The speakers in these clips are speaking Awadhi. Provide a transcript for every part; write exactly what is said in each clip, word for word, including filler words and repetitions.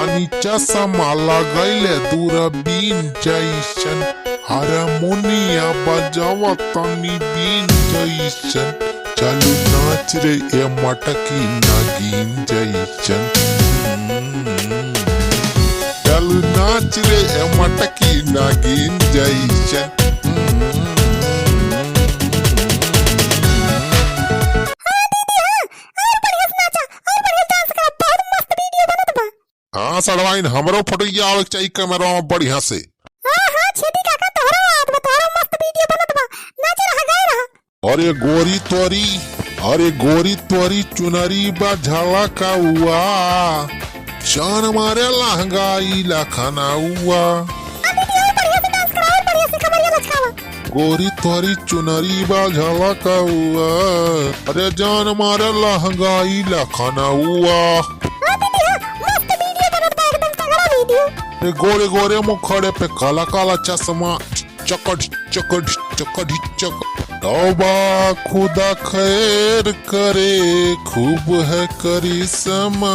नीचा समाला गइले दूरबीन जैसन, हारमोनिया बजावा तनी बीन जैसन। चलू नाच रे ए मटकी नागिन जैसन। चलू नाच रे ए मटकी नागिन जैसन। हाँ दीदी, हाँ, और बढ़िया से नाचा, और बढ़िया से dance करा, बहुत मस्त video बनत बा। हाँ सड़वाइन, हमरो फोटोइया आवे के चाहिए कैमरा में बढ़िया से। हाँ, हाँ, छेदी काका, तोहरो आवत बा, तोहरो मस्त video बनत बा। नाचे रहा, गाए रहा। अरे गोरी तोरी, अरे गोरी तोरी चुनरी बा झलकउआ, जान मारे लहंगा ई लखनउआ। आ दीदी, और बढ़िया से dance करा, और बढ़िया से कमरिया लचकावा। गोरी तोरी चुनरी बा झलकउआ, अरे जान मारे लहंगा ई लखनउआ। हाँ दीदी, हाँ, मस्त video बनत बा, एकदम तगड़ा video। ए गोरे गोरे मुखड़े पे काला काला चश्मा, चकट चकट चकट चक। तौबा खुदा खैर करे, खूब है करिश्मा।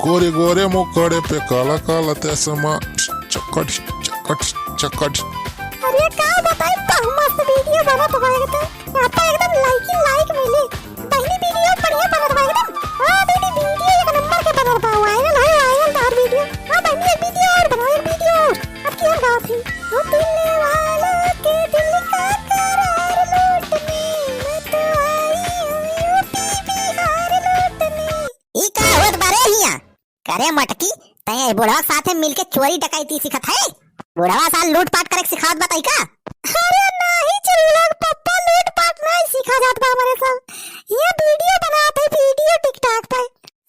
गोरे गोरे मुखड़े पे काला काला चश्मा, चकट चकट चकट। अरे का बताई, बहुत मस्त video बनत बा एकदम। आपका एकदम like ही like मिली। बहिनी video बढ़िया बनत बा एकदम। हाँ दीदी, video एक नंबर के बनत बा, viral है, viral तोहार video। हाँ बहिनी, एक video और बनाओ, एक video और। अब की हम गावत ही। ओ दिल वालों के दिल का करार लूटने, मैं तो आई हूँ यूपी बिहार लूटने। ई का होत बा रे हियाँ? करे मटकी, तैं ए बुढ़वा के साथे मिलके चोरी डकैती सिखत है? बुढ़वा सार लूटपाट करे के सिखावत बा तई का? अरे नाही चुलबुला के पप्पा, लूटपाट नाही सीखा जात बा हमरे सब। ये video बनावत है, video TikTok पे।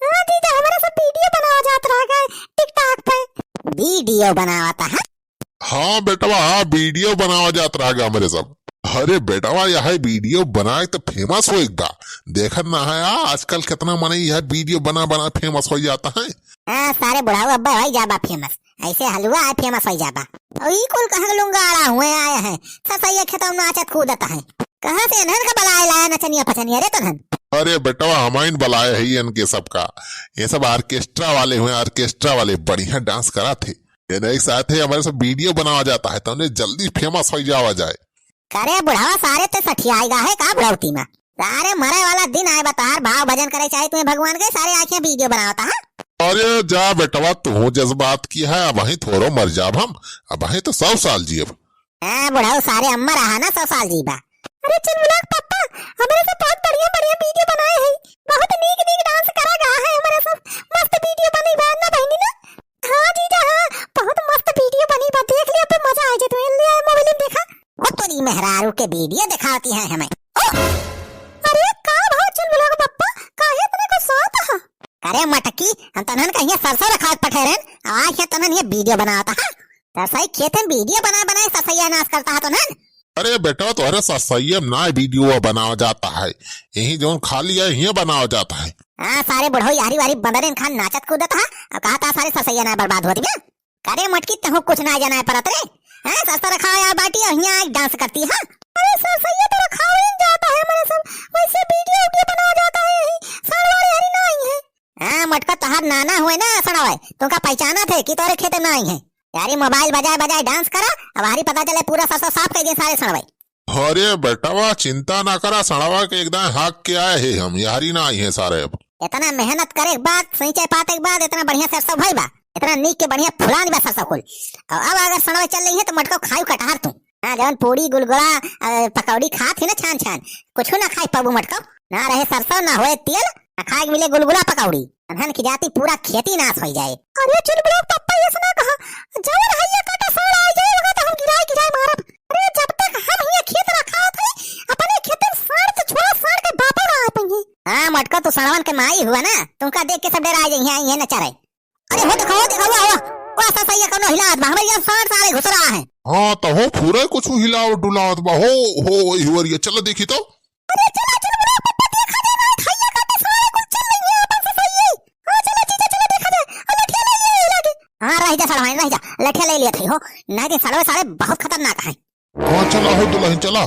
हाँ जीजा, हमरे सब video बनावा जात रह गए TikTok पे। Video बनावत है? हाँ बेटवा, हाँ, video बनावा जात रह गए हमरे सब। अरे बेटवा, यह video बनाए तो famous होए बा। देखत ना है, आ, आजकल कितना मनई यह video बना बना famous हो जाता है। हाँ, सारे बुढ़ाऊ अब्बा होई जाबा famous, ऐसे हलुआ है famous होई जाबा। और ई कुल कहाँ के लुंगाड़ा हुए आए हैं, ससैया खेतों में नाचत कूदत हैं। कहाँ से इन्हन का बलाए लाया नचनिया पचनिया रे तन्हन? अरे बेटवा, हमाइन बलाए है इनके सबका, ये सब orchestra वाले हुए, orchestra वाले बढ़िया dance करा थे। ये नहीं साथे हमरे सब video बनावा जाता है, तउने जल्दी famous हो जावा जाए। करे बुढ़ावा, सारे ते सठियाएगा है का बुढ़ौती में? सारे मरे वाला दिन आए बा, तोहार भाव भजन करे चाहे तुम्हें भगवान के, सारे आँखें video बनावता है। अरे जा बेटवा, तू जज्बात की है, अबहीं थोड़ो मर जाब हम, अबहीं तो सौ साल जियब। हाँ बुढ़ऊ, सारे अम्मा रहा ना सौ साल जीबा। अरे चुलबुला के पप्पा, हमरे सब बहुत बढ़िया बढ़िया video बनाए हैं, बहुत नीक नीक dance करा गा है हमरे सब, मस्त video बनी बा ना बहिनी ना? हाँ जीजा हाँ, बहुत मस्त video बनी बा, देख ले, अब मजा आ जाए तुम्हें, ले mobile में देखा। वो तेरी मेहरारू के video दिखाती है हमें। ओ! अरे का भाव चुलबुला के पप्पा, काहे इतने गुस्सात है? अरे मटकी, हम तनहन कहिए सरसों रखावत पठे रहन, आज ये तनहन ये video बनावत है। सरसोई खेत में video बना बनाए सरसैया नाश करता है तनहन। अरे बेटा, तोहरे सरसैया में ना video बनावा जाता है, यही जौन खाली है, यही बनावा जाता है। हाँ, सारे बुढ़ऊ यारी वारी बंदरेन खान नाचत कूदत है, अब कहा था सारे सरसैया ना बर्बाद होती है। करे मटकी, तहु कुछ ना जाना है परत रे। हैं, सरसों रखावा बाटी और यहाँ आके dance करती है। अरे सरसैया तो रखावा ही जाता है हमारे सब, वैसे video video बनावा जाता है, यही सालवाड़ी हरी ना आई है। हाँ, मटका तोहार नाना हुए ना सड़ावे, तुमका पहचाना थे कि तोरे खेते में आई है। यारी mobile बजाए बजाए dance करा, अब हरी पता चले पूरा सरसों साफ कर दिए सारे सड़वे। अरे बेटवा, चिंता ना करा, सड़वा के एकदम हाक के आए हैं हम, यारी ना आई है सारे अब। इतना मेहनत करे के बाद, सिंचाई पाते के बाद इतना बढ़िया सरसों भई बा, इतना नीक के बढ़िया फुलान बा सरसों कुल। और अब अगर सड़वे चल रही है तो मटको खायु कटहर तू। हाँ, जवन पूड़ी, गुलगुला, अ, पकौड़ी खात ही ना छान छान, कुछ ना खाई पाबू मटको। ना रहे सरसों, ना होए तेल, ना खाए के मिले गुलगुला पकौड़ी। अनहन की जाती पूरा खेती नाश होई जाए। अरे चुलबुला पप्पा, ये सुना कहा, जवन हैया काटा साल आ जाए, वहाँ तो हम गिराए गिराए मारब। अरे जब तक हम हिया खेत रखावत है, अपने खेत में साँड़ तो छोड़ा, साँड़ के बापा ना आ पाएंगे। हाँ मटको, तू सड़वन के माई हुआ ना, तुमका देख के सब डरा जाइए, आई है न चरे। अरे हो देखो, हो देखो, वाह, वाह। वाह, सरसैया कौनो हिलात बा, हमरे यहाँ साँड़ सारे घुस रहा है। हाँ, तो हो पूरा कुछ हिलावत डुलावत बा, हो, हो, वही हो रही है, चलो देखी तो। अरे चला, चला, बड़ा पप्पा देखा दे, रात हैया काटे सारे कुछ चल रही है, अपन सरसैया। हाँ, चला, जीजा, चला, देखा जाए। आ, लठिया ले ले, ये लागे। हाँ, रह जा, सड़वाइन, रह जा। लठिया ले लिया था, हो। नहीं, तो सड़वे सारे बहुत खतरनाक हैं। हाँ, चला हो दुल्हन, चला।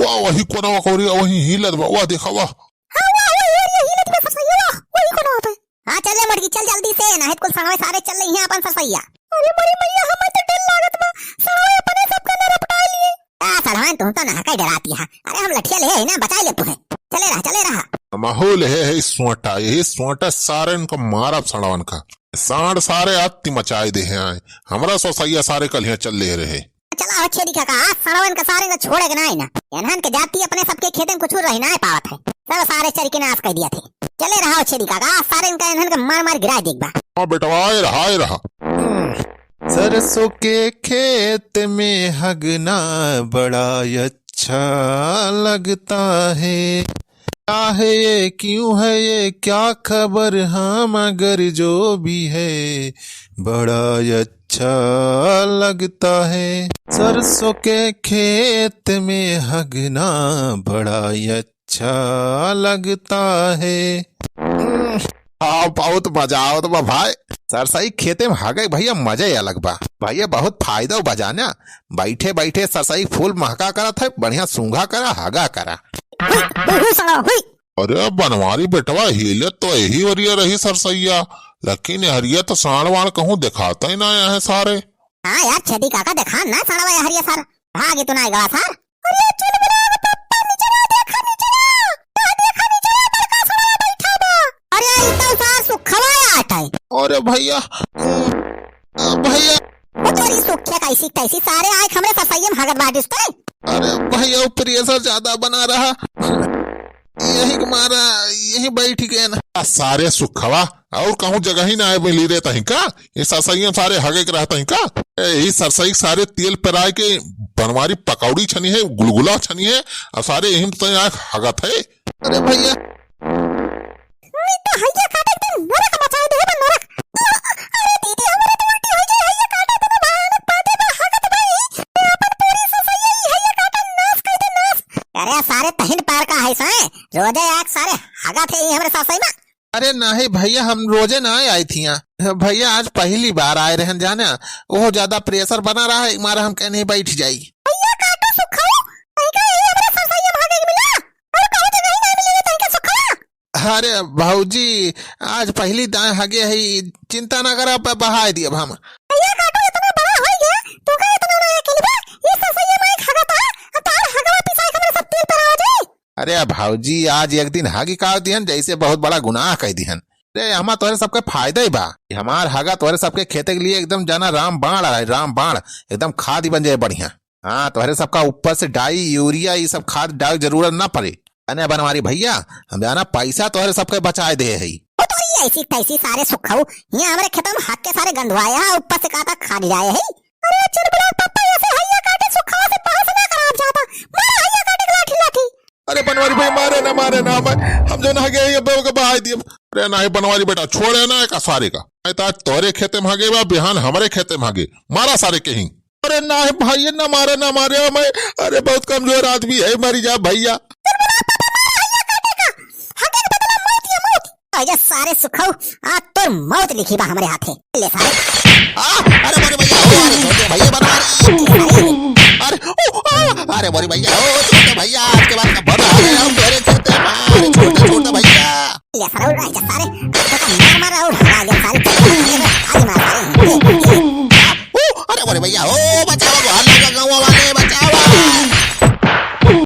वाह, वही कोना, वही हिलत बा, वाह, देखा, वाह। हाँ, वाह, वाह, ये, ये हिलत बा, सरसैया, वाह, वही कोना पे। हाँ, चल रे मोटकी, चल जल्दी से, नाहीं त कुल सड़वे सारे चल रही हैं अपन ससैया। अरे मोरी मैया, हमें तो डर लागत बा, सड़वे अपने सबका न रपटाए लिए। का सड़वन, तू तो नहका डराती है। अरे हम लठिया ले है ना, बचाए ले तुहे। चले रहा, चले रहा। हमहू ले है सोटा, यही सोटा सारे इनको मारब सड़वन का। साँड़ सारे अति मचाए दे हैं आए। हमरा ससैया सारे कलिया चल ले रहे। चला हो छेदी काका, आज सड़वन का सारे का छोड़े के नाहीं ना। इन्हन के जाति अपने सबके खेते में कुछ रही नाहीं पावत है। सब सारे चर के नाश कर दिया थे। चले रहा हो छेदी काका, आज सारे इनका इन्हन के मार मार गिराए देख बा। हाँ बेटवा, आए रहा, आए रहा। सरसों के खेत में हगना बड़ा अच्छा लगता है। क्या है ये, क्यों है ये, क्या खबर, हाँ, मगर जो भी है, बड़ा अच्छा लगता है। सरसों के खेत में हगना बड़ा अच्छा लगता है। हम्म, हाँ, बहुत मजा आवत बा भाई। सरसई खेते में हगे भैया, मजा ही अलग बा भैया, बहुत फायदा बा जाना। बैठे बैठे सरसई फूल महका करत है, बढ़िया सूंघा करा, हगा करा। हुई, हुई, हुई, सड़ा, हुई। अरे बनवारी बेटवा, हिले तो यही ओरिया रही सरसैया, लेकिन हरिया तो साँड़ वाण कहूँ देखाता ही ना है सारे। हाँ यार, छेदी काका देखा ना सड़वा हरिया सार। भाग तू ना गवा सार। अरे चुलबुला रे पप्पा, नीचे ना देखा, नीचे ना। ना देखा, नीचे ना, बड़का सड़वा बैठा बा। अरे ई तो सार सुखवा आट है। अरे भैया, भैया। ओ तोरी सुखिया कैसी तैसी सारे आए हमरे ससैया में हगत बाटिस तै। अरे भैया, वो प्रेशर ज्यादा बना रहा, यही के मारा यही बैठ गए ना। आ सारे सुखवा, और कहूँ जगह ही ना आए मिली रे तहीं का? ये ससैया सारे हगे के रहता ही का? ए, यही सरसई सारे तेल पेराए के बनवारी पकौड़ी छनी है, गुलगुला छनी है, और सारे यही में तो आँख हगत है। अरे भैया, नहीं तो हैया काटे एकदम नरक मचाए दे बा नरक। अरे दीदी, हमरे तो उल्टी हो जाए, हैया काटे तो भयानक बात है, बा हगत भाई। मैं अपन पूरी ससैया ही हैया काटे नाश कर दे नाश। अरे सारे तहिन पार का है सै, रोजे आँख सारे हगत है ये हमरे ससई में। अरे नहीं भैया, हम रोजे ना आए थी यहाँ। भैया आज पहली बार आए रहन जाना, वो ज्यादा प्रेशर बना रहा है, मारा हम कहीं नहीं बैठ जाई। हैया काटो सुखाओ, तहीं का यही हमरे ससैया भागे के मिला, और कहूँ जगह ही नहीं मिलेगी तहीं का सुखाओ। अरे भौजी, आज पहली दाएं हगे है, चिंता ना करा, ब-, बहाए दियब हम। भैया काटो इतना बड़ा हो गया, तू का इतना ना अकेली बा, ये ससैया माई हगत है, अब तार हगवा पिसाए के हमरे सब तेल पर आ जाए। अरे भौजी, आज एक दिन हगी का दिहन, जैसे बहुत बड़ा गुनाह कह दिहन। रे, हमार तोहरे सबके फायदा ही बा। हमार हगा तोहरे सबके खेते के लिए एकदम जाना राम बाण है, राम बाण, एकदम खाद ही बन जाए बढ़िया। हाँ, तोहरे सबका ऊपर से डाई, यूरिया, ये सब खाद डाल जरूरत ना पड़े। अने बनवारी भैया, हम जाना पैसा तोहरे सबके बचाए दे है। ओ तोरी ऐसी तैसी सारे सुखाऊ, यहाँ हमरे खेतों में हग के सारे गंधवाए है, ऊपर से कहता खाद जाए है। अरे चुलबुला पप्पा, ऐसे हैया काटे सुखावा से बहस ना कराब जाता, मारा हैया काटे के लाठी लाठी। अरे बनवारी भाई, मारे ना, मारे ना, मैं, हम जो ना गए, ये बेव के बहाई दिए। अरे नाही बनवारी बेटा, छोड़े ना एका सारे का। मैं तो आज तोरे खेते में हगे बा, बिहान हमरे खेते में हगे। मारा सारे के ही। अरे नाही भाई, ना मारे, ना मारे, मैं, अरे बहुत कमजोर आदमी है, मरी जा भैया। अरे सारे सुखाऊ, आज तोर मौत लिखी बा हमरे हाथे। ले सारे। आ, अरे मोरे भैया, ओ, अरे छोटे भैया बनवारी। अरे, ओ, आ, अरे मोरे भैया, ओ, छोटे भैया, आज के बाद का